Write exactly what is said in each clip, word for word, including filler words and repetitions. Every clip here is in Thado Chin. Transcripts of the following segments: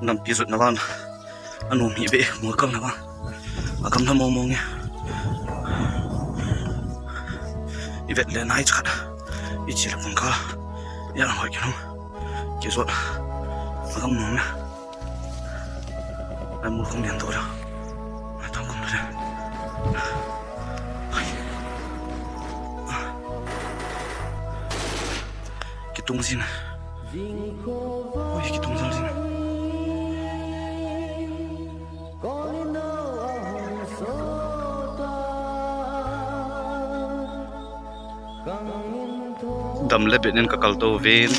Nampi jotna vang. Anom hi be, mol kalna vang. Agam na mong mong e. I vet le nai chat. I chi la pang ka. Ya na hoi ke no. Kijot. Agam nom na. Ai mol kong lian to la. Ai tang kong la. Ai. Kitung jin. Oi, kitung jin. Dam le bet in ka kal to ven.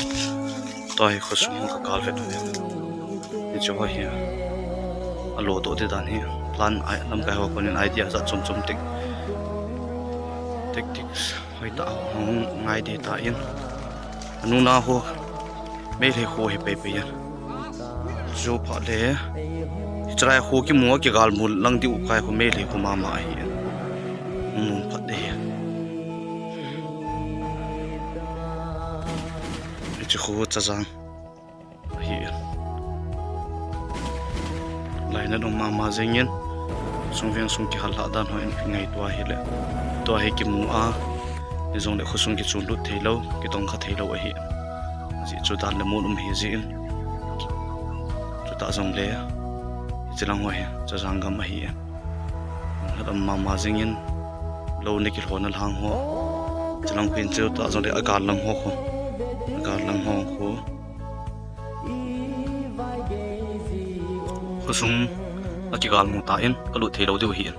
Tua hi khosung ka kal vet ven. Hichu hi. Alo to te dan hi. Plan ai lamkai ho konin idea jat chom chom tik. Tactics. Hoi ta, hung ngai di ta in. Anu na ho. Meilhei kho hi pei pei in. Chu pha le. Chulai kho kimu a kigal mu lang diu kai kho Meilhei kho mama hi. Hung nom phat de. Hichu kho Chajang. Ahi. Lainat um mama jingin, sung veng sung kihal lhah dan ho in ngaito ahi le. Tua hi kimu a, hijongle khosung kichun lut thei lou, kitong kha thei lou ahi. Ajeh chu dan le mun um hi jin. Chuta jongle, hiche lang ho hi, Chajang gam ahi. Hat um mama jingin, lou ni kilhona lang ho. Chulang pin chu ta jongle agal lang ho kho. Agal lang ho kho. Khosung a kigal mu ta in, ka lut thei lou diu hi in.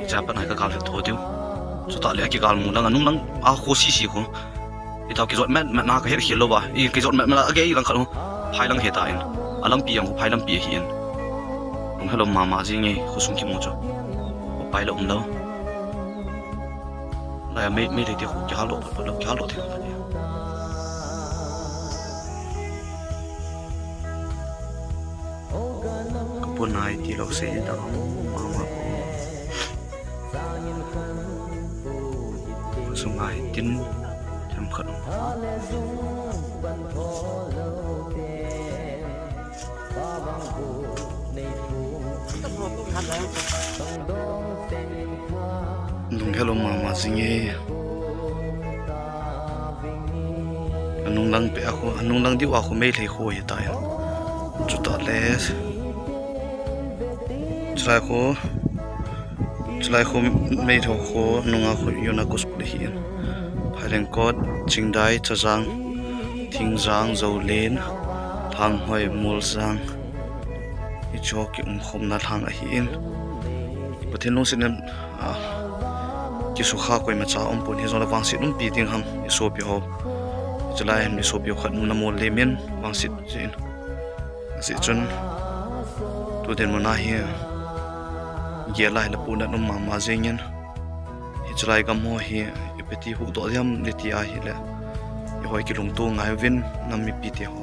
Cha pan hai ka gal tho diu. Chuta le a kigal mu lang, anung lang, a kho si si kho. Itao kijot met met na ka her khel lou ba. I kijot met met a gei lang khat u. Phai lang he ta in. A lampi ang phai lampi hi in. Nung hello mama jing e khosung kimu chu. Phai la um lou. Lai a Mei, Meilhei te khu kihal doh phat phat lou, kihal doh thei phat phat. Ka pu nai ti lou sei ta mama ko. Khosung a hi tin themkhat. Nung hello mama jing e. Anung lang pe a kho, anung lang diu a kho Meilhei kho hi ta in. Chuta le. Chulai kho. Chulai kho Meilhei kho, anung a kho Yona Gospel hi in. Phailengkot, Chingdai, Chajang, Thingjang, Joulen, Lhanghoi, Muljang. Hichu kiumkhomna lang ahi in. Pathen lungset in, ah, kisukha koimacha umpon hijongle vangset umpi ding ham i sopi ho. Chulai hin i sopi ho khat na mol lem in vangset jin. Ajeh chun, tu dinmun a hi, gel a hi le punat um mama jingin. Hiche lai gam ho hi, ipi ti huhdoh diam le ti ahile. Eiho kilungto ngai uvin, nam mipi te ho.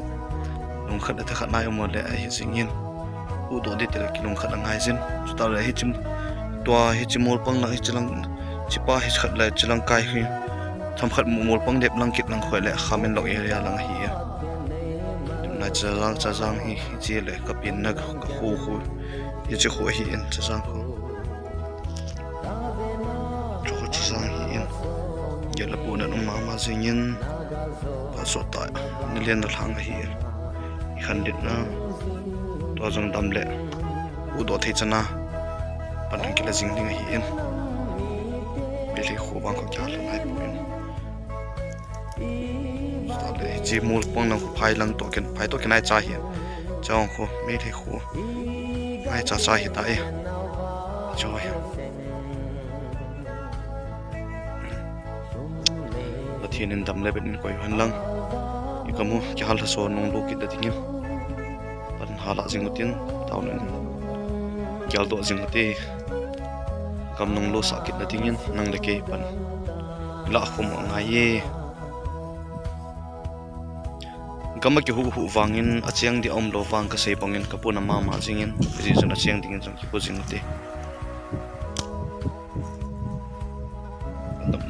Lungkhat le thakhat nai um le ahi jingin. Huhdoh ding ti le kilungkhat angai jin. Chutah le hiche, tua hiche mol pang lang, hiche lang, hiche pa hiche khat le hiche lang kai hi. Themkhat mol pang dep lang kit lang khoi le Khamenlok area lang ahi. Tuna Chajang, Chajang hi, hiche le ka penna ka kho kho. Hiche kho ahi in Chajang kho. Chu kho Chajang ahi in. Gel a punat um mama jingin. Phat sot tah. Ni lenna lang ahi in. I khanditna. Tua jong dam le. Huhdoh thei chan a. Pan hung kila jing ding ahi in. Meilhei kho vang kho kihal nai poi. Chutah le, hiche mol pang lang kho phai lang toh kin, phai toh kinai cha hi. Chong kho, Meilhei kho. Nai cha cha hi ta e. Cho hi. Pathen in dam le bet in koi hen lang. I kamu, kihal lhaso nung lo kit ta dingin. Pan hala jing utin, tao nen. Geldoh jing uti. Gam nung lo sah kit na dingin, nang le kei pan. La khum angai e. Gam a kihuh huh vangin, acheng ding aum lou vang kasei bangin, ka puna mama jingin, hijeh chun acheng dingin jong kipu jing uti.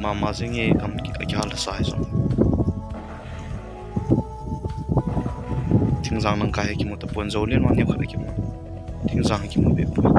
Mama jing e, gam ki, kihal sa e jong. Ti Thingjang langkah hi kimu tapon, Joulen vang neokhat a kimu. Thingjang hi kimu behpoi.